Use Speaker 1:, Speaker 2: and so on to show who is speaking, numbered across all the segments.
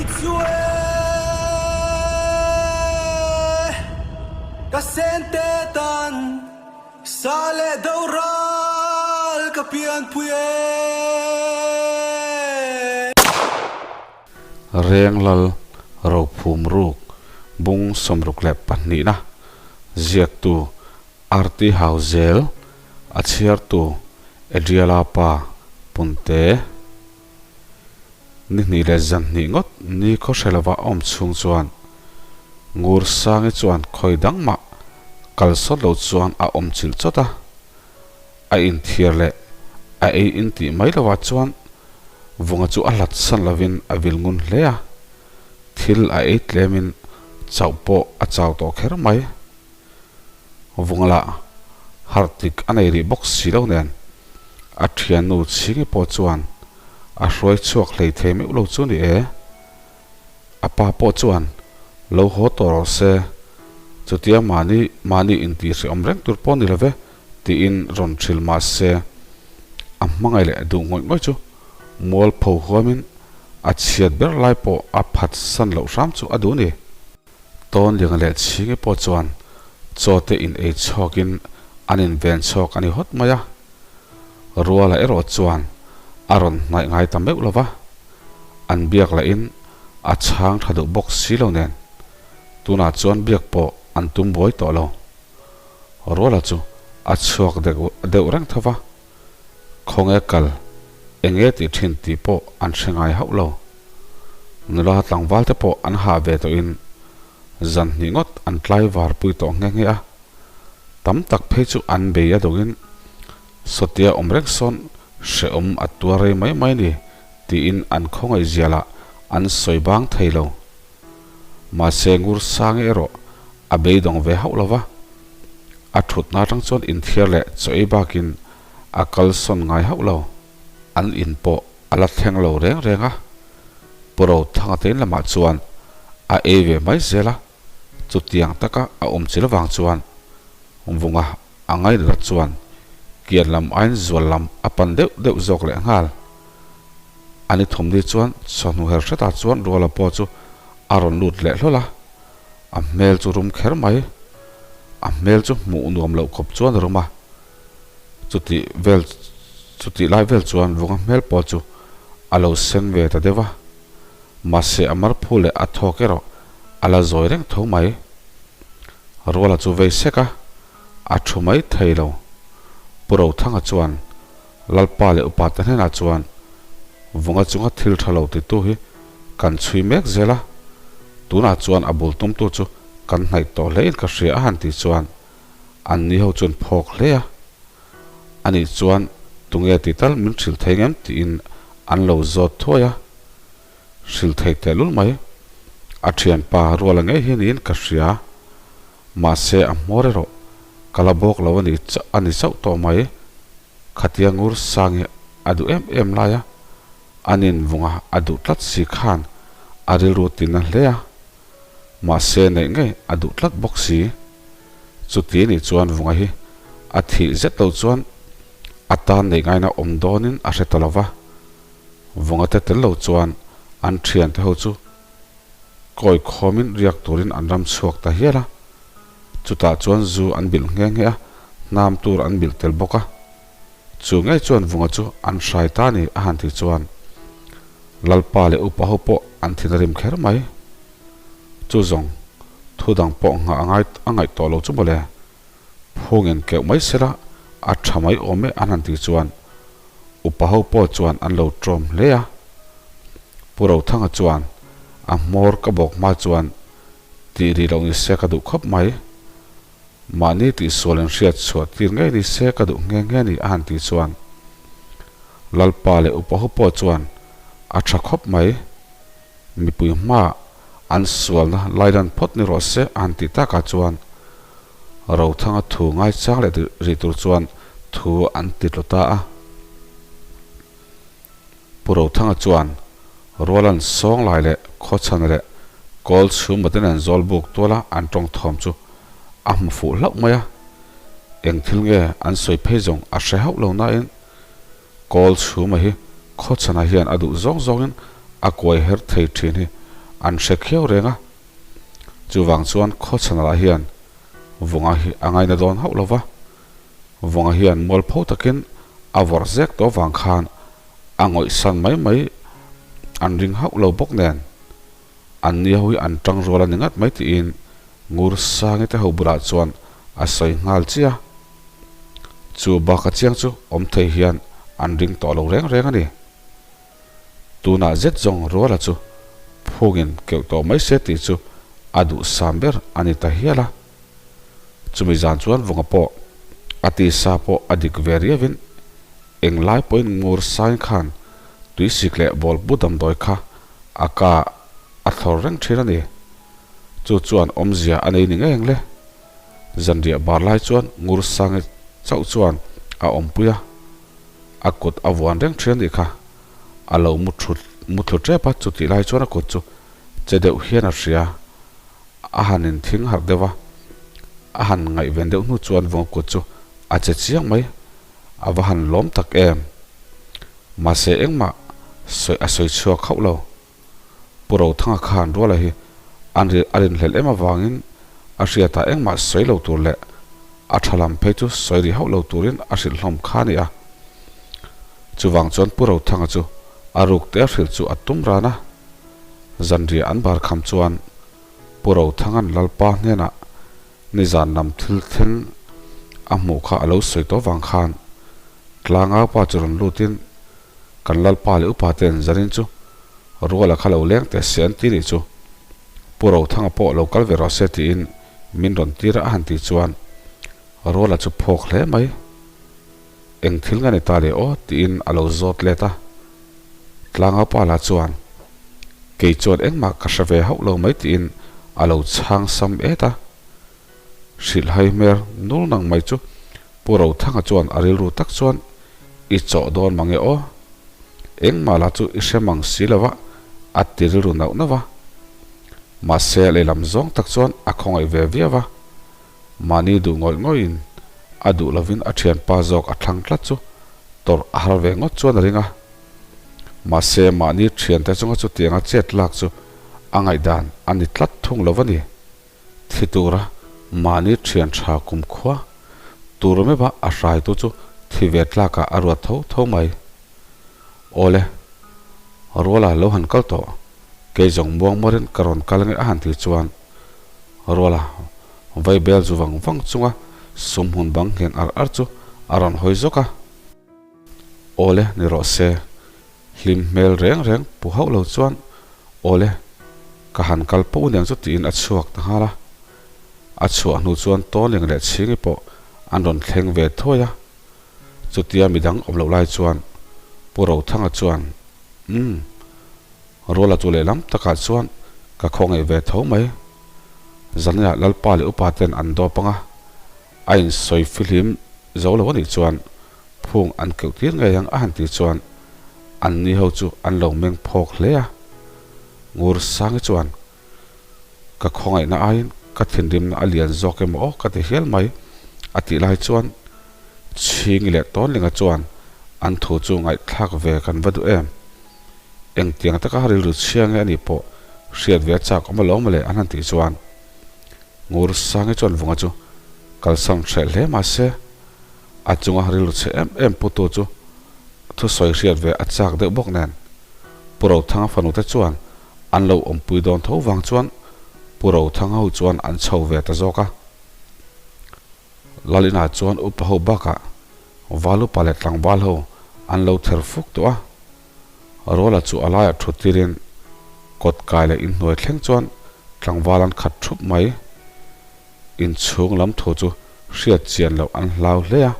Speaker 1: Kei chu e ka sente tan sa leh do ral ka pianpui e.
Speaker 2: Renglal Rophum Ruk bung 62na ziaktu Arti Hauzel a chhiartu Adriala pa Punte. Ni hnih leh zan hnih ngawt ni khaw hre lova a awm chhung chuan Ngur Sangi chuan khawi dang mah kal sawt lo chuan a awm chilh chawt a, a inthiar leh a ei in tih mai lovah chuan Vunga chu a hlat san lovin a vil ngun hle a, thil a ei tlemin chauh pawh a chau tawh kher mai. Vunga lah harh tik a nei rih bawk si lo nen a thiannu Chhingi pawh chuan a hruai chhuak hlei thei meuh lo chu ni e. A pa pawh chuan lo haw tawh rawh se, chutia mahni mahni intihhrehawm reng tur pawh ni lo ve tiin rawn hrilh mah se a hmangaih leh duh ngawih ngawih chu mualpho huamin a chhiat ber lai pawh a phat san loh hram chu a duh ni. Tawnliang leh Chhingi pawh chuan chaw te in ei chhawkin an in ven chhawk a ni hawt mai a. Ruala erawh chuan a rawn hnaih ngai ta meuh lo va, an biak lahin a chhang tha duh bawk si lo nen tunah chuan biak pawh an tum buai tawh lo. Ruala chu a chhuak deuh reng tho va, Khawnge kal, eng nge tih thin tih pawh an hre ngai hauh lo. Nula tlangval te pawh an hah ve tawhin zan hnih ngawt an tlai var pui tawh nghe nghe a. Tam tak phei chu an bei a dawngin sawtia awm reng sawn hrehawm a tuar rei mai mai ni tiin an khawngaih zialah an sawi bang thei lo. Mahse ngur sangi erawh a beidawng ve hauh lo va, a thutna atang chuan inthiar leh chaw ei bakin a kalsawn ngai hauh lo. An in pawh a la thleng lo reng reng a, Pu Rothanga te in lamah chuan a ei ve mai zel a, chutiang taka a awm chil avang chuan Vunga a ngaihna chuan kian lam aiin zual lam a pan deuh deuh zawk leh nghal. A ni thum ni chuan chawhnu her hretah chuan Ruala pawh chu a rawn lut leh hlawl a, a hmel chu rum kher mai. A hmel chu hmuh nuam loh khawp chuan a rum a, chutih vel chutih lai vel chuan Vunga hmel pawh chu a lo sen ve ta deuh a, mahse a marphu leh a thawk erawh a la zawi reng tho mai. Ruala chu vei sek a, a thu mai thei lo. Pu Rothanga chuan Lalpa leh upa te hnenah chuan Vunga chunga thil tha lo titu hi kan chhui mek zel a, tunah chuan a bul tumtu chu kan hnaih tawh hle in ka hria a han tih chuan an ni ho chuan phawk hle a, anih chuan tunge ti tal min hrilh thei ngem tiin an lo zawt thuai a, hrilh thei tehlul mai. A thianpa Ruala ngei hi niin ka hria. Mahse a hmawr erawh ka la bawk lo a ni a ni chauh tawh mai. Khatia ngur sangi a duh em em lai a, a ninvunga a duh tlat si khan a rilru tina hle a. Mahse neih ngei a duh tlat bawk si. Chuti nih chuan vunga hi a thih zet lo chuan a tan neih ngaina awm dawnin a hre ta lo va. Vunga te tel lo chuan an thiante ho chu Kawi khawmin riak turin an ram chhuak ta hial a, chutah chuan zu an bilh nghe nghe a, hnam tur an bilh tel bawk a. Chu ngei chuan Vunga chu an hrai ta ni a han tih chuan Lalpa leh upa ho pawh an thin a rim kher mai. Chu zawng thu dang pawh nghah a ngai a ngaih tawh lo chu mawle. Phungin keuh mai sela a tha mai awm e an han tih chuan upa ho pawh chuan an lo tawm hle a. Pu Rothanga chuan a hmawr ka bawk hma chuan tih rih loh ni se ka duh khawp mai. Mahni tihsual in hriat chhuah tir ngei ni se ka duh nghe nghe ni a han tih chuan Lalpa leh upa ho pawh chuan a tha khawp mai. Mipui hmaah an sualna lailan phawt ni rawh se a han tih takah chuan Rothanga thu ngaichang leh rih tur chuan thu an ti tlu ta a. Pu Rothanga chuan Rualan Sawnglai leh Khawchhana leh Kawl chhum maten an zawl buk tuala an tawng thawm chu a hmu fuh hlauh mai a. Eng thil nge an sawi phei zawng a hre hauh lo nain Kawl chhuma hi Khawchhana hian a duh zawng zawngin a kuai her thei thin hi. an hre khiau reng a. Chuvang chuan Khawchhana lah hian Vunga hi a ngaina dawn hauh lo va, Vunga hian mualpho takin a vawrh zek tawh vang khan a ngawihsan mai mai an ring hauh lo bawk nen. An ni ho hi an tang rual a ni ngat mai tiin Ngursangi te ho bulah chuan a sawi nghal chiah a. Chu baka chiang chu awm thei hian an ring tawh lo reng reng a ni. Tunah zet zawng Ruala chu phungin keuh tawh mai se tih chu a duhsam ber a ni ta hial a. Chumi zan chuan Vunga pawh a tisa pawh a dik ve riavin englai pawhin Ngursangi khan tuisik leh bawlpu damdawi kha a ka a thlawr reng thin a ni. Chu chuan awmzia a nei ni ngei ang le. Zanriah bar lai chuan Ngursangi chauh chuan a awmpui a, a kut a vuan reng thin a nih kha. A lo mu thut mu thlu tep a, chutih lai chuan a kut chu che deuh hian a hria. A han inthing harh deuh a, a han ngaihven deuh hnu chuan vawng kut chu a che chiang mai. A va han lawm tak em? Mahse engmah sawi a sawi chhuak hauh lo. Pu Rothanga khan Ruala hi an a rinhlelh em avangin a hriatah engmah sawi lo tur leh a tha lam phei chu sawi ri hauh lo turin a hrilh hlawm kha a ni a. Chuvang chuan Pu Rothanga chu a ruk te a hrilh chu a tum ran a. Zanriah an bar kham chuan Pu Rothanga'n Lalpa hnenah nizan lam thil thleng a hmuh kha a lo sawi tawh vang khan Tlangau pa chu rawn lutin kan Lalpa leh upa ten zanin chu Ruala kha lo leng teh se an ti nih chu Pu Rothanga pawh lo kal ve rawh se tiin min rawn tir a a han tih chuan Ruala chu phawk hle mai. Eng thil nge ni ta le aw tiin a lo zawt let a. Tlangau pa lah chuan Kei chuan engmah ka hre ve hauh lo mai tiin a lo chhang sam et a. Hrilhhai hmer nul nang mai chu Pu Rothanga chuan a rilru tak chuan I chawh dawn mange aw. Engmah lah chu i hre mang si lo va a ti rilru nauh nauh a. Mahse lehlam zawng tak chuan a khawngaih ve viau a. Mahni duh ngawih ngawihin a duh lovin a thianpa zawk a thlang tlat chu tawrh a har ve ngawt chuan a ring a. Mahse mahni thiante chunga chutianga chet lak chu a ngaihdan a ni tlat thung lo a ni. Thi tura mahni thian tha kumkhua tur meuha a hraitu chu thi ve tlakah a ruat tho tho mai. Awle, Ruala lo han kal tawh, kei zawng muangmarin ka rawn kal ange a han ti chuan Ruala vai bel zu vang vang chunga sum hmun bang ngheng ar ar chu a rawn hawi zawk a. Awle ni rawh se, hlim hmel reng reng pu hauh lo chuan awle ka han kal poh niang chu tiin a chhuak ta nghal a. A chhuah hnu chuan Tawning leh Chhingi pawh an rawn thleng ve thuai a. Chutia midang awm loh lai chuan Pu Rothanga chuan, Umm. Ruala chu lehlam takah chuan ka khawngaih ve tho mai. Zanriah Lalpa leh upa ten an dawp anga a insawi fihlim zo lo anih chuan phung an keuh tir ngei ang a han tih chuan an ni ho chu an lo meng phawk hle a. Ngursangi chuan ka khawngaihna aiin ka thinrimna a lian zawk emaw aw ka ti hial mai a tih lai chuan Chhingi leh Tawnlinga chuan an thu chu ngaihthlak ve kan va duh em. Engtiang taka rilru chhia nge anih pawh hriat ve a chak awm alawm le an han tih chuan Ngursangi chuan Vunga chu kalsan hreh hle mahse a chunga rilru chhe em em putu chu thusawi hriat ve a chak deuh bawk nen Pu Rothanga fanu te chuan an lo awmpui dawn tho vang chuan Pu Rothanga ho chuan an chho ve ta zawk a. Lalina chuan upa ho bakah Valupa leh tlangval ho an lo ther fuk tawh a, Ruala chu a laiah thut tirin kawt kai leh inhnuai thleng chuan tlangval an khat thup mai. Inchhung lam thu chu hriat chian loh an hlau hle a,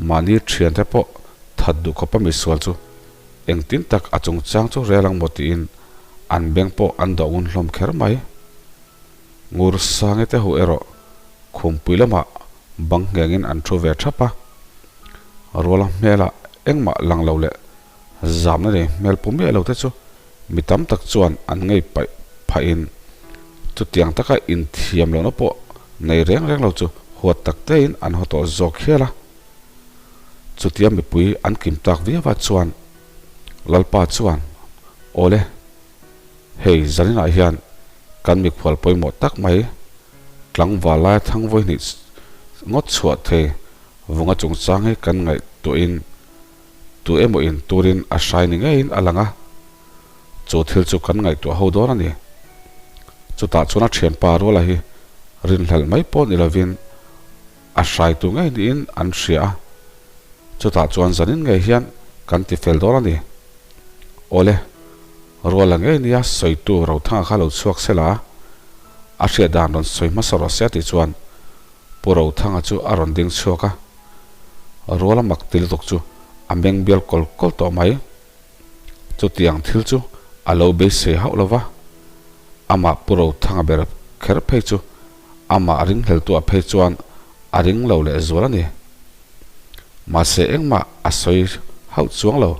Speaker 2: mahni thiante pawh that duh khawpa misual chu engtin tak a chungchang chu rel ang maw tiin an beng pawh an dawh ngun hlawm kher mai. Ngursangi te hu erawh khumpui lamah bang nghengin an thu ve thap a, Ruala hmelah engmah lang lo leh zamna nei hmel pu miah lo te chu mi tam tak chuan an ngei paih phahin chutiang taka inthiam lohna pawh nei reng reng lo chu huat tak tein an haw tawh zawk hial a. Chutia mipui an kim tak viau a chuan Lalpa chuan, Awle! Hei zaninah hian kan mikhual pawimawh tak mai tlangval laia thangvawi hnih ngawt chhuah thei vunga chungchang hi kan ngaihtuahin tu emaw in turin a hrai ni ngeiin a lang a, chu thil chu kan ngaihtuah ho dawn a ni. Chutah chuan a thianpa Ruala hi rinhlelh mai pawh ni lovin a hraitu ngei niin an hria a, chutah chuan zanin ngei hian kan ti fel dawn a ni. Awle, Ruala ngei nia sawitu Rothanga kha lo chhuak se la, a hriat dan rawn sawi hmasa rawh se a tih chuan Pu Rothanga chu a rawn ding chhuak a, Ruala mak ti lutuk chu a meng bial kawl kawl tawh mai. Chutiang thil chu a lo beisei hauh lo va, amah Pu Rothanga ber kher phei chu amah ringhleltuah phei chuan a ring lo leh zual a ni. Mahse engmah a sawi hauh chuang lo.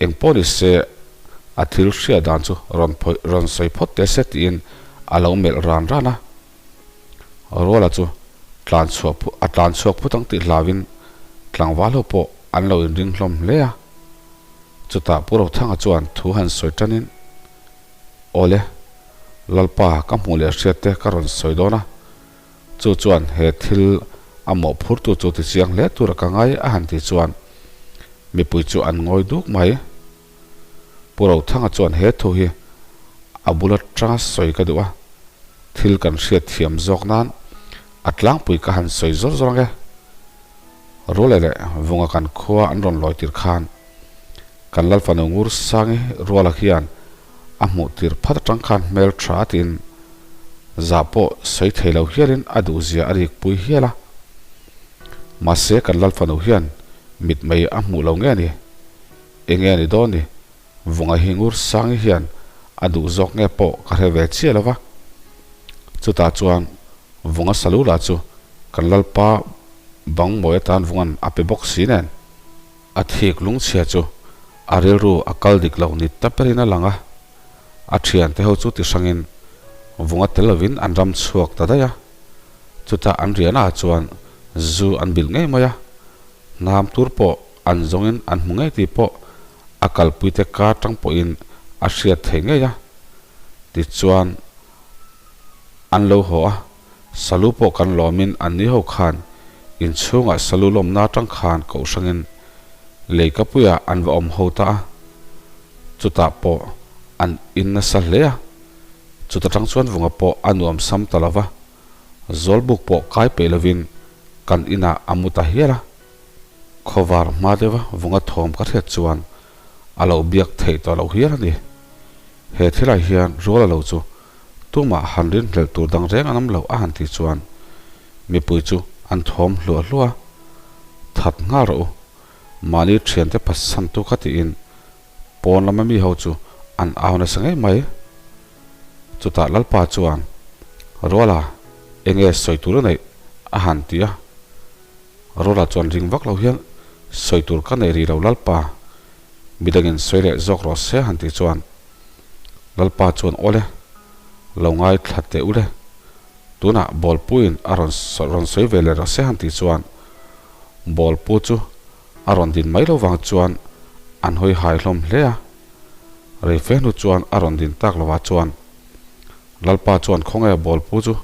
Speaker 2: Eng pawh ni se a thil hria dan chu rawn phawih rawn sawi phawt teh se tiin a lo melh ran ran a. Ruala chu tlan chhuah a tlan chhuak phut ang tih hlauin tlangval ho pawh an lo inring hlawm hle a. Chutah Pu Rothanga chuan thu han sawi tanin, Awle, Lalpa ka hmuh leh hriat te ka rawn sawi dawn a, chu chuan he thil a mawhphurtu chu tichiang hle tura ka ngai a han tih chuan mipui chu an ngawi duk mai. Pu Rothanga chuan he thu hi a bul atanga sawi ka duh a, thil kan hriat thiam zawk nan a tlangpui ka han sawi zawr zawr ang e. Rualeh leh Vunga kan khua an rawn lawi tir khan kan Lalfanu Ngursangi Ruala hian a hmuh tir phat atang khan hmel tha tiin zah pawh sawi thei lo hialin a duhzia a rikpui hial a. Mahse kan Lalfanu hian mitmei a hmuh lo nge ni? Enge a ni dawn ni? Vunga hi Ngursangi hian a duh zawk nge pawh ka hre ve chiah lo va. Chutah chuan Vunga Salula chu kan Lalpa bang mawi atan Vunga'n a pe bawk si nen. A thik lungchhia chu a rilru a kal dik lo ni ta berin a lang a, a thiante ho chu ti hrangin Vunga tel lovin an ram chhuak ta daih a. Chutah an riahnaah chuan zu an bilh ngei mai a, hnam tur pawh an zawngin an hmu ngei tih pawh a kalpuite kar tang pawhin a hriat theih ngei a. Tichuan an lo haw a, Salu pawh kan lawmin an ni ho khan inchhungah salu lawmna atang khan kohhrangin leikapuiah an va awm ho ta a, chutah pawh an in nasa hle a, chuta tang chuan vunga pawh a nuam sam ta lo va, zawlbuk pawh kai peih lovin kan inah a mu ta hial a. Khawvar hma deuha vunga thawm ka hriat chuan a lo biak theih tawh loh hial a ni. He thilah hian ruala lo chu Tumah han rinhlelh tur dang reng an awm loh a han tih chuan mipui chu an thawm hluah hluah a, That nghal rawh u, mahni thiante phatsantu kha tiin pawn lama mi ho chu an au nasa ngei mai. Chutah Lalpa chuan, Ruala, enge sawi tur a neih? a han ti a. Ruala chuan ring vak lo hian, Sawi tur ka nei rih lo Lalpa, midangin sawi leh zawk rawh se a han tih chuan, Lalpa chuan awle, lo ngai thla teh u le. Tunah Bawlpuiin a rawn rawn sawi ve leh rawh se han tih chuan Bawlpu chu a rawn din mai lo vang chuan an hawi hai hlawm hle a. Rei fe hnu chuan a rawn din tak lovah chuan Lalpa chuan khawnge Bawlpu chu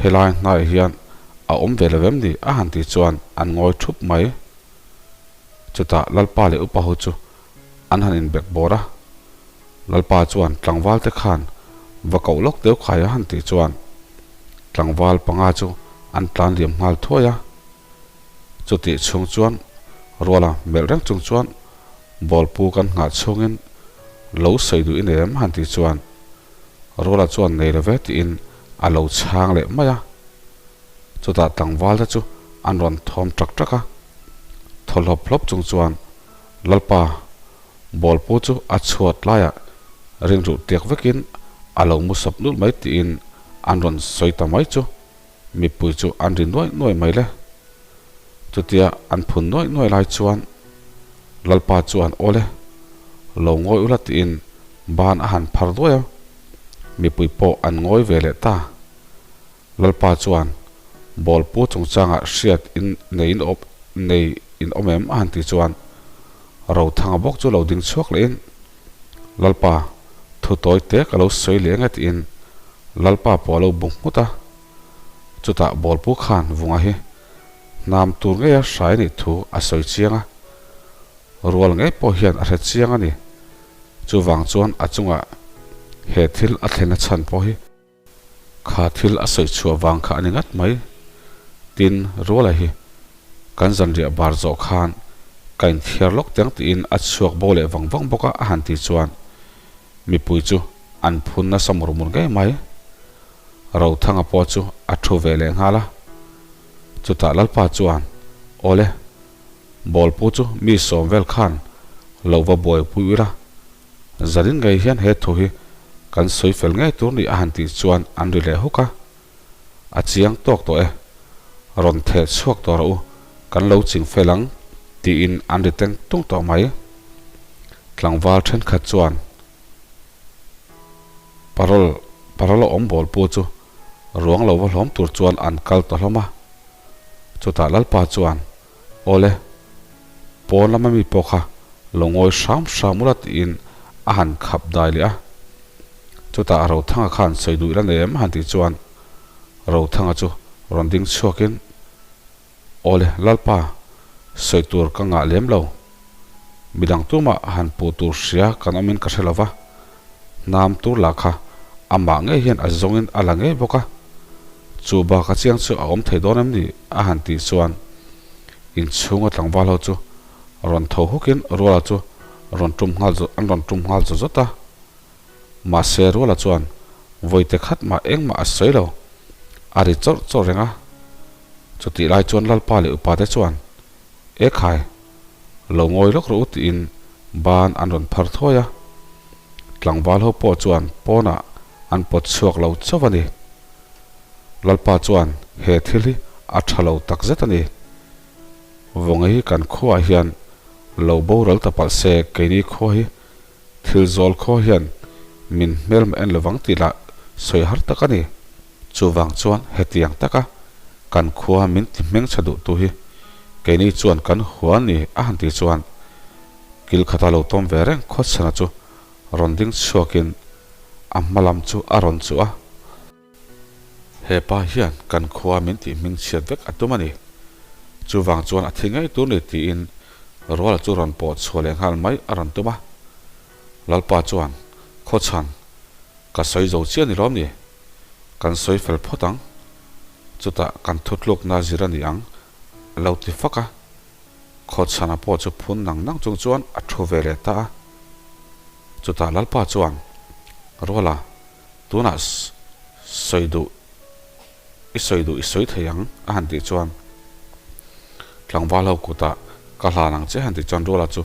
Speaker 2: helai hnaiah hian a awm ve lo em ni a han tih chuan an ngawi thup mai. Chutah Lalpa leh upa ho chu an han inbek bawr a, Lalpa chuan tlangval te khan va koh lawk deuh khai a han tih chuan tlangval panga chu an tlan liam nghal thuai a. Chutih chhung chuan Ruala melh reng chung chuan Bawlpu kan nghah chhungin lo sawi duh i nei em han tih chuan Ruala chuan nei lo ve tiin a lo chhang leh mai a. Chutah tlangval te chu an rawn thawm ṭak ṭak a, thaw hlawp hlawp chung chuan Lalpa, Bawlpu chu a chhuat laiah ringruh tiak vekin a lo mu sawp nulh mai tiin an rawn sawi ta mai chu mipui chu an ri nuai nuai mai le. Chutia an phun nuai nuai lai chuan Lalpa chuan Awle, lo ngawi ula tiin ban a han phar duai a, mipui pawh an ngawi ve leh ta. Lalpa chuan, Bawlpu chungchangah hriat in nei in awm nei in awm em? a han ti chuan Rothanga bawk chu lo ding chhuak lehin, Lalpa, Thu tawi te ka lo sawi leh nge tiin Lalpa pawh a lo bu nghut a. Chutah Bawlpu khan Vunga hi hnam tur ngeia hrai nih thu a sawi chiang a. Rual ngei pawh hian a hre chiang a ni. Chuvang chuan a chungah he thil a thlen a chhan pawh hi Kha thil a sawi chhuah vang kha a ni ngat mai. Tin, Ruala hi kan zanriah bar zawh khan ka inthiar lawk teng tiin a chhuak bo leh vang vang bawk a, a han ti chuan mipui chu an phun nasa mur mur ngei mai. Rothanga pawh chu a thu ve leh nghal a. Chutah Lalpa chuan, Awle, Bawlpu chu mi sawm vel khan lo va buaipui ila, Zanin ngei hian he thu hi kan sawi fel ngei tur ni a han tih chuan an ri leh huk a. A chiang tawk tawh e. Rawn theh chhuak tawh rawh u, kan lo ching fel ang tiin an ri teng tung tawh mai. Tlangval thenkhat chuan parole parole a awm bawl pu chu ruang lo va hlawm tur chuan an kal ta hlawm a. Chutah Lalpa chuan Awle, pawn lama mi pawh kha lo ngawi hram hram ula tiin a han khap dai leh a. Chutah Rothanga khan sawi duh ila nei em han tih chuan Rothanga chu rawn ding chhuakin, Awle, Lalpa, sawi tur ka ngah lem lo. Midang tumah han puh tur hria kan awmin ka hre lo va, hnam tur lah kha amah ngei hian a zawngin a la ngei bawk a, chu baka chiang chu a awm thei dawn em ni a han tih chuan inchhunga tlangval ho chu rawn tho hukin Ruala chu rawn tum nghal an rawn tum nghal zawt zawt a, mahse Ruala chuan vawite khat mah engmah a sawi lo, a ri chawrh chawrh reng a, chutih lai chuan Lalpa leh upate chuan E khai, lo ngawi lawk rawh u tiin ban an rawn phar thawi a. Tlangval ho pawh chuan pawnah an pawt chhuak lo chauh a ni. Lalpa chuan he thil hi a tha lo tak zet a ni. Vawnge hi kan khuaah hian lo boral ta palh se keini khua hi Thil zawl khaw hian min hmelma en lovang tih lah sawi har tak a ni. Chuvang chuan hetiang taka kan khua min ti hmengchhe duhtu hi keini chuan kan hua ni a han tih chuan kil khata lo tawm ve reng khawchhana chu rawn ding chhuakin a hma lam chu a rawn chuh a. He pa hian kan khua min tih hming chhiat vek a tum a ni. Chuvang chuan a thi ngei tur ni tiin Ruala chu rawn pawh chhuah leh nghal mai a rawn tum a. Lalpa chuan, Khawchhan, ka sawi zo chiah ni lawm ni? Kan sawi fel phawt ang. Chutah kan thutlukna zir a ni ang, a lo ti fak a. Khawchhana pawh chu phun nang nang chung chuan a thu ve leh ta a. Chutah Lalpa chuan, Ruala, Tunah sawi duh i sawi duh i sawi thei ang a han tih chuan tlangval ho kutah ka hlan ang che han tih chuan Ruala chu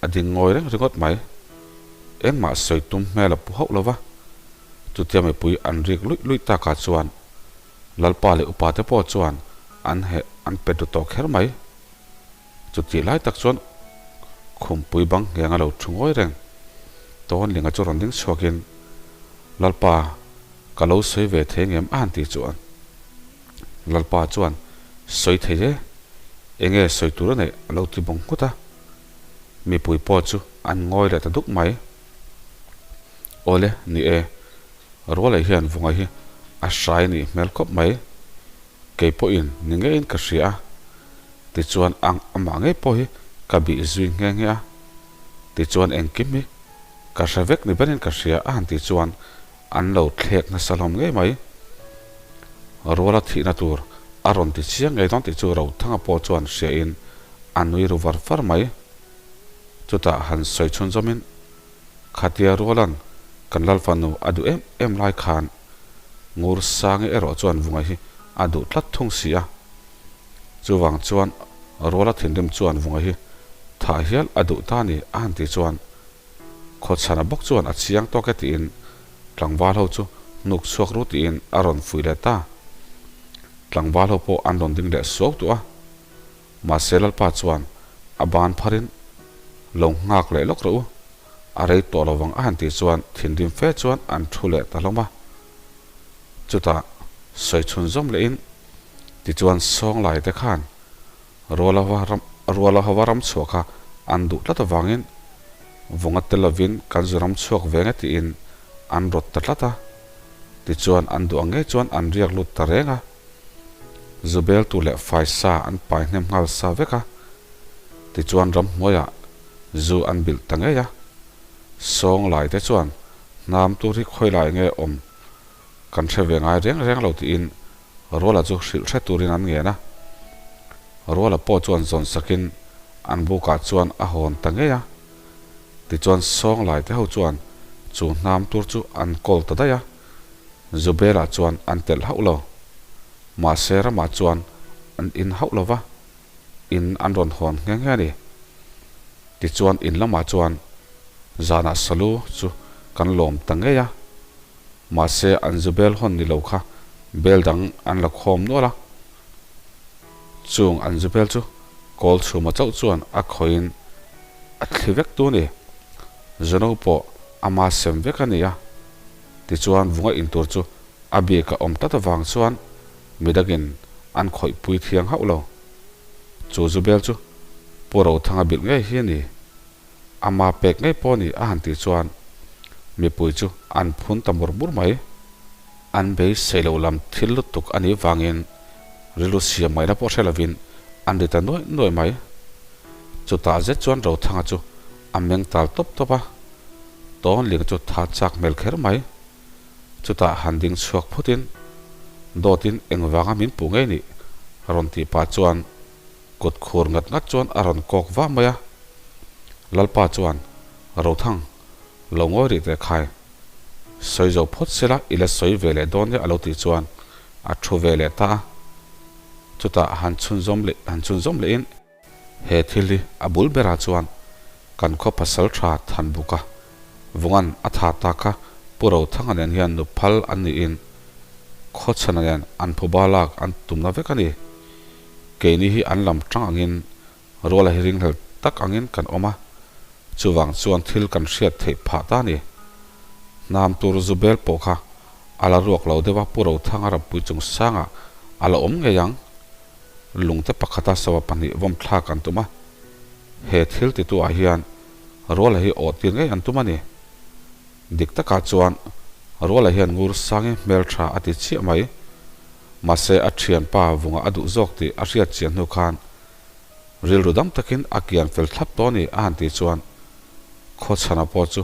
Speaker 2: a ding ngawi reng ringawt mai. Engmah sawi tum hmel a pu hauh lo va, chutia mipui an rik luih luih takah chuan Lalpa leh upa te pawh chuan an heh an pe duh tawh kher mai. Chutih lai tak chuan khumpui bang ngheng a lo thu ngawi reng. Tawnlinga chu rawn ding chhuakin, Lalpa, ka lo sawi ve thei ngem a han ti chuan Lalpa chuan, Sawi thei e, enge sawi tur a neih a lo ti bawng nghut a. Mipui pawh chu an ngawi leh ta duk mai. Awle, ni e, Rualei hian Vunga hi a hrai nih hmel khawp mai. Kei pawhin ni ngeiin ka hria a. Tichuan ang amah ngei pawh hi ka bih zui nghe nghe a, tichuan engkim hi ka hre vek ni berin ka hria a han tih chuan an lo thlek nasa hlawm ngei mai. Ruala thihna tur a rawn ti chiang ngei dawn tih chu Rothanga pawh chuan hriain a nui ru var var mai. Chutah han sawi chhunzawmin Khatia Rualan kan Lalfanu a duh em em lai khan Ngursangi erawh chuan Vunga hi a duh tlat thung si a. Chuvang chuan Ruala thinrim chuan Vunga hi thah hial a duh ta ni a han tih chuan Khawchhana bawk chuan a chiang tawk e tiin tlangval ho chu hnuk chhuak ru tiin a rawn fuih leh ta. Tlangval ho pawh an rawn ding leh suau duh a. Mahse Lalpa chuan a ban pharin lo nghak leh lawk rawh u, a rei tawh lovang a han tih chuan thinrim fe chuan an thu leh ta hlawm a. Chutah sawi chhun zawm lehin Tichuan Sawnglai te khan Rualahova ram Rualahova ram chhuah kha an duh tlat avangin Vunga tel lovin kan zu ram chhuak ve nge tiin. an rawt ta tlat a. Tichuan an duh ang ngei chuan an riak lut ta reng a. Zu bel tur leh faisa an pai hnem nghal sa vek a. Tichuan ramhnuaiah zu an bilh ta ngei a. Sawnglai te chuan hnam tur hi khawilai nge awm kan hre ve ngai reng reng lo tiin Ruala chu hrilh hre turin an ngen a. Ruala pawh chuan zawn sakin an bukah chuan a hawn ta ngei a. Tichuan Sawnglai te ho chuan chu hnam tur chu an kawl ta daih a, Zubela chuan an telh hauh lo. Mahse ramah chuan an in hauh lo va, in an rawn hawn nghe nghe a ni. Tichuan in lamah chuan zanah Salu chu kan lawm ta ngei a. Mahse an zu bel hawn ni lo kha bel dang an la khawm nual a. Chung an zu bel chu kawl chhuma chauh chuan a khawiin a thli vek tu ni. Zuno pawh ama sem vek a ni a. Tichuan vunga in tur chu a bik a awm tlat avang chuan midangin an khawih pui thiang hauh lo. Chu zu bel chu Pu Rothanga bilh ngei hi a ni. Ama pek ngei pawh ni a han tih chuan mipui chu an phun ta mur mur mai. An beisei lo lam thil lutuk a nih vangin rilru siam ngaihna pawh hre lovin an ri ta nuaih nuaih mai. Chutah zet chuan Rothanga chu a meng tal tawp tawp a, Tawnling chu tha chak hmel kher mai. Chutah han ding chhuak phutin dawtin engvanga min puh ngei nih rawn tih pah chuan Kut khur ngat ngat chuan a rawn kawk vah mai a. Lalpa chuan, Rothang, lo ngawi rih teh khai. Sawi zo phawt sela i la sawi ve leh dawn nia a lo tih chuan a thu ve leh ta a. Chutah han chhunzawm leh han chhunzawm lehin he thil hi a bul berah chuan kan khaw pasal tha than buk a. Vungan a tha ta kha Pu Rothanga nen hian nu phal an niin Khawchhana nen an phuba lak an tumna vek a ni. Keini hi an lam tang angin ruala hi ringhlel tak angin kan awm a, chuvang chuan thil kan hriat theih phah ta a ni. Hnam tur zu bel pawh kha a la ruak lo deuh a, Pu Rothanga rampui chung sangah a la awm ngei ang. Lungte pakhata sava pahnih vawm thlak an tum a, he thil titu ah hian ruala hi awh tir ngei an tum a ni. Dik takah chuan ruala hian ngur sangi hmeltha a ti chiah mai. Mahse a thianpa vunga a duh zawk tih a hriat chian hnu khan rilru dam takin a kian fel thlap tawh a ni a han tih chuan Khawchhana pawh chu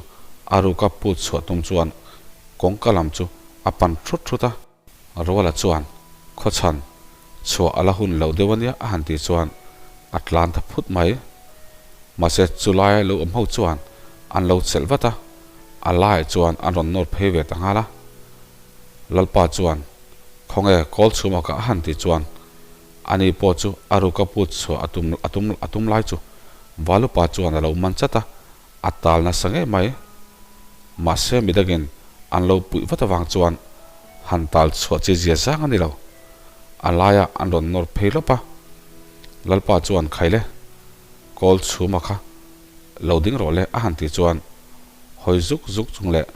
Speaker 2: a ruka put chhuah tum chuan kawngka lam chu a pan thut thut a. Ruala chuan Khawchhan chhuah a la hun lo deuh a nia a han tih chuan a tlan ta phut mai. Mahse chulai lo awm ho chuan an lo chelh vat a, a laiah chuan an rawn nawr phei ve ta nghal a. Lalpa chuan, Khawnge kawl chhuma ka a han tih chuan, ani pawh chu a ruka put chhuah a tum a tum a tum lai chu Valupa chuan a lo man chat a, a tal nasa ngei mai. Mahse midangin an lo puih vat avang chuan han tal chhuah chi zia zang a ni lo. A laiah an rawn nawr phei lawp a. Lalpa chuan, Khaile, kawl chhuma kha lo ding rawh le a han tih chuan, Hawi zuk zuk chung leh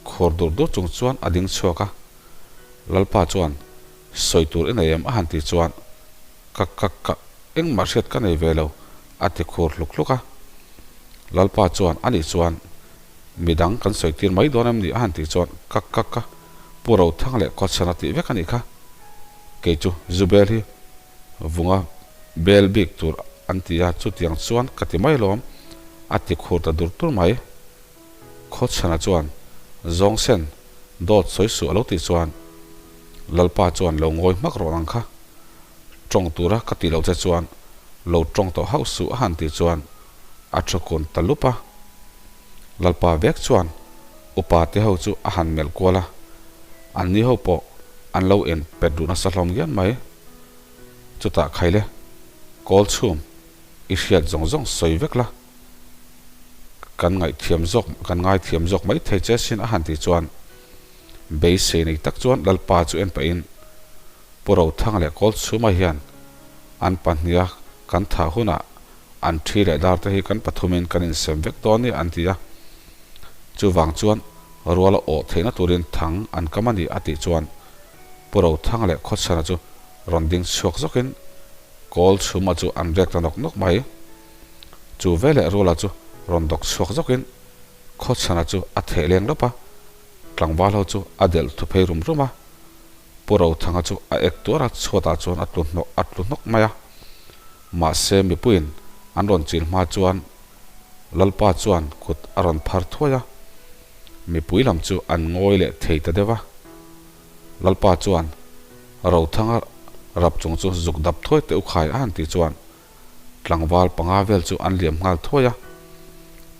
Speaker 2: khur dur dur chung chuan a ding chhuak a. Lalpa chuan, Sawi tur i nei em? a han ti chuan, Ka ka ka, engmah hriat ka nei ve lo, a ti khur hluk hluk a. Lalpa chuan, Anih chuan, midang kan sawi tir mai dawn em ni? a han ti chuan, Ka ka ka, Pu Rothang leh Kawchhan a tih vek a nih kha. Kei chu Zubel hi vunga bel bik tur an ti a, chutiang chuan ka ti mai lawm, a ti khur ta dur dur mai. Khawchhana chuan, Zawngsen, dawt sawi suh a lo tih chuan, Lalpa chuan lo ngawi hmak rawh ang kha. Tawng tura ka tih loh che chuan lo tawng tawh hauh suh a han tih chuan a thu kun ta lup a. Lalpa vek chuan upa te ho chu a han melh kual a, anni ho pawh an lo en pet duh nasa hlawm ngian mai. Chutah khaile, kawl chhum i hriat zawng zawng sawi vek la, kan ngaihthiam zawk, kan ngaithiam zawk mai thei che sin a han tih chuan beisei nei tak chuan Lalpa chu en pahin Pu Rothanga leh kawl chhuma hian an pahniha kan thah hunah an thi leh dar te hi kan pathumin kan insem vek dawn ni an ti a. Chuvang chuan ruala awh theihna turin thang an kam a ni a tih chuan Pu Rothanga leh Khawchhana chu rawn ding chhuak zawkin kawl chhuma chu an rek ta nawk nawk mai. Chu veleh Ruala chu rawn dawk chhuak zawkin Khawchhana chu a theh leng lawp a. Tlangval ho chu a delh thu phei rum rum a, Pu Rothanga chu a ek tuar a, chhuatah chuan a tlu hnawk a tlu hnawk mai a. Mahse mipuiin an rawn chil hma chuan Lalpa chuan kut a rawn phar thuai a, mipui lam chu an ngawi leh thei ta deuh a. Lalpa chuan Rothanga rap chung chu zuk dap thuai teh u khai a han tih chuan tlangval panga vel chu an liam nghal thuai a.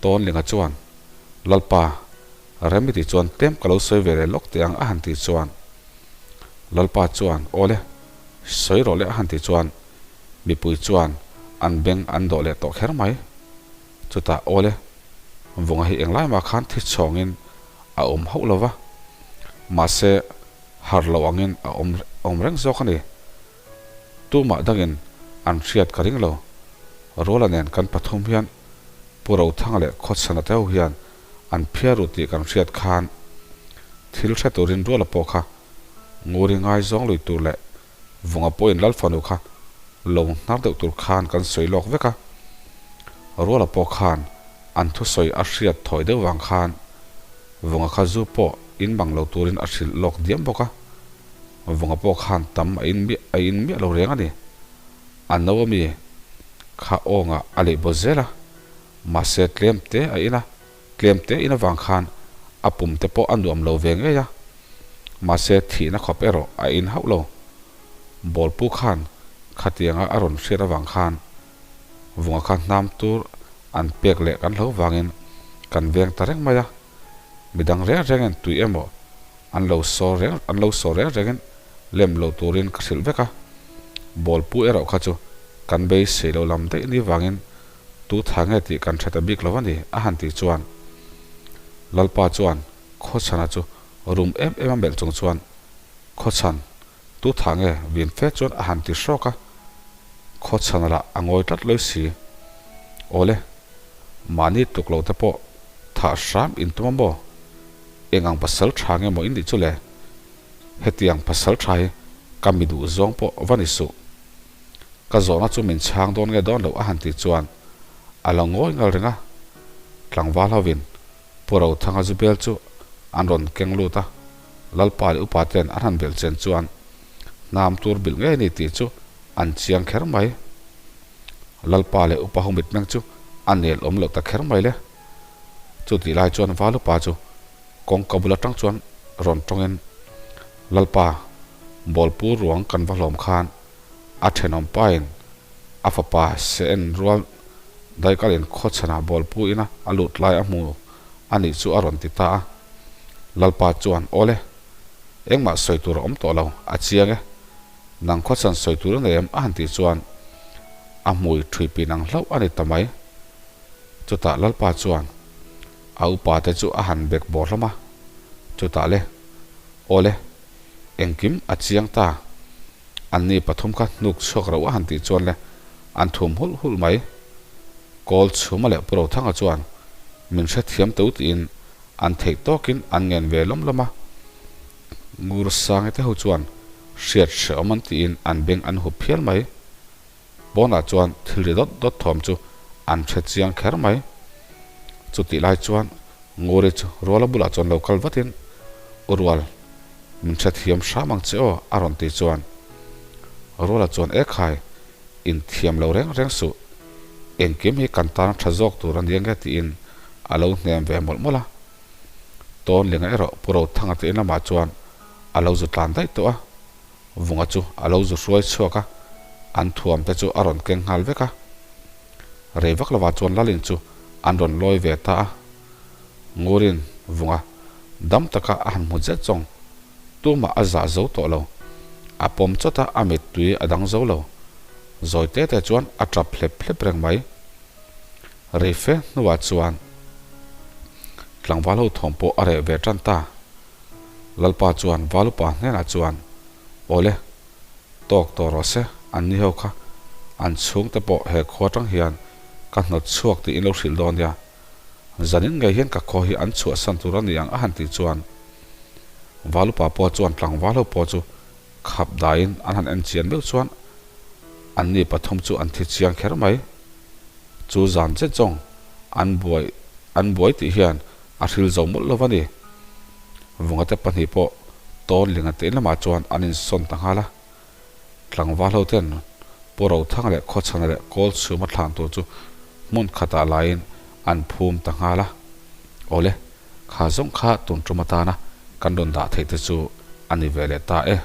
Speaker 2: Tawnlinga chuan Lalpa Remi tih chuan tlem ka lo sawi ve leh lawk teh ang a han tih chuan Lalpa chuan Aw le, sawi rawh le a han tih chuan mipui chuan an beng an dawh leh tawh kher mai. Chutah Aw le, Vunga hi englai mah khan thi chhawngin a awm hauh lo va, mahse har lo angin a awm awm reng zawk a ni. Tumah dangin an hriat ka ring lo. Ruala nen kan pathum hian Pu Rothanga leh Khawchhana te ho hian an phiar ru tih kan hriat khan thil hre turin Ruala pawh kha Nguri ngaizawng lui tur leh Vunga pawhin Lalfanu kha lo hnar deuh tur khan kan sawi lawk vek a. Ruala pawh khan an thusawi a hriat thawi deuh vang khan Vunga kha zu pawh in bang lo turin a hrilh lawk diam bawk a. Vunga pawh khan tam a in miah a in miah lo reng a ni. A no ami kha awngah a leih baw zel a. Mahse tlem te a in a, tlem te in avang khan a pum te pawh a nuam lo ve ngei a. Mahse thihna khawp erawh a in hauh lo. Bawlpu khan khatianga a rawn hriat avang khan Vunga kha hnam tur an pek leh kan hlo vangin kan veng ta reng mai a. Midang reng rengin tui emaw an lo saw reng an lo saw reng rengin lem lo turin ka hrilh vek a. Bawlpu erawh kha chu kan beisei lo lam daih ni vangin Tu tha nge tih kan hre ta bik lo a ni, a han tih chuan Lalpa chuan Khawchhana chu rum em em a melh chung chuan, Khawchhan, tu tha nge? vin fe chuan a han ti hrawk a. Khawchhana lah a ngawi tlat loi si. Awle, mahni tuk lo te pawh thah hram in tum a maw? Eng ang pasal tha nge maw in nih chu le? Hetiang pasal tha hi ka mi duh zawng pawh va ni suh. Ka zawhna chu min chhang dawn nge dawn loh a han tih chuan a lo ngawi ngal reng a. Tlangval hovin Pu Rothanga Zubel chu an rawn keng lut a, Lalpa leh upa ten an han belh chen chuan hnam tur bilh ngei ni tih chu an chiang kher mai. Lalpa leh upa ho mitmeng chu a nel awm loh ta kher mai le. Chutih lai chuan Val upa chu kawngka bul atang chuan rawn tawngin Lalpa Bawlpu ruang kan va hlawm khan A thenawm pain a fapa se en rual daikalin khawchhanah bawlpu ina a lut lai a hmu a nih chu a rawn ti ta a. Lalpa chuan, Awle, engmah sawi tur a awm tawh lo, a chiang e. Nang khawchhan sawi tur a nei em? a han tih chuan a hmui thui pin ang hlauh a ni ta mai. Chutah Lalpa chuan a upa te chu a han bek bawr hlawm a, Chutah le, awle, engkim a chiang ta. Anni pathum kha hnuk chhuak rauh a han tih chuan le an thum hulh hulh mai. Kawl chhuma leh Pu Rothanga chuan min hrethiam to tiin an theih tawkin an ngen ve lawm lawm a. Ngur Sangi te ho chuan hriat hrehawm an tiin an beng an hup phial mai. Pawnah chuan thil ri dawt dawt thawm chu an hre chiang kher mai. Chutih lai chuan Nguri chu Ruala bulah chuan lo kal vatin, U Rual, min hrethiam hram ang che aw, a rawn ti chuan. Ruala chuan, E khai, inthiam lo reng reng suh. Engkim hi kan tana tha zawk tur a ni ange tiin a lo hnem ve mawlh mawlh a. Tawnlinga erawh Pu Rothanga te in lamah chuan a lo zu tlan daih tawh a. Vunga chu a lo zu hruai chhuak a, an thuam te chu a rawn keng nghal vek a. Rei vak lovah chuan Lalin chu an rawn lawi ve ta a. Ngurin Vunga dam taka a han hmu zet zawng tumah a zah zo tawh lo. A pawm chawt a, a mittui a dang zo lo. Zawi te te chuan a tap hlep hlep reng mai. Rei fe hnuah chuan tlangval ho thawm pawh a reh ve tan ta. Lalpa chuan Valupa hnenah chuan, Awle, tawk tawh rawh se, an ni ho kha an chhungte pawh he khua atang hian ka hnawt chhuak tih in lo hrilh dawn nia. Zanin ngei hian ka khua hi an chhuahsan tur a ni ang a han tih chuan Valupa pawh chuan tlangval ho pawh chu khap daiin an han en chian meuh chuan an ni pathum chu an thi chiang kher mai. Chu zan zet zawng an buai an buai tih hian a hril zo mawlh lo a ni. Vungate pahnih pawh Tawnlinga te in lamah chuan an insawn ta nghal a. Tlangval ho ten Pu Rothanga leh Khawchhana leh Kawlchhuma thlan tur chu hmun khatah laiin an phum ta nghal a. Awle, kha zawng kha tun tum atana kan rawn dah theih te chu a ni ve leh ta e.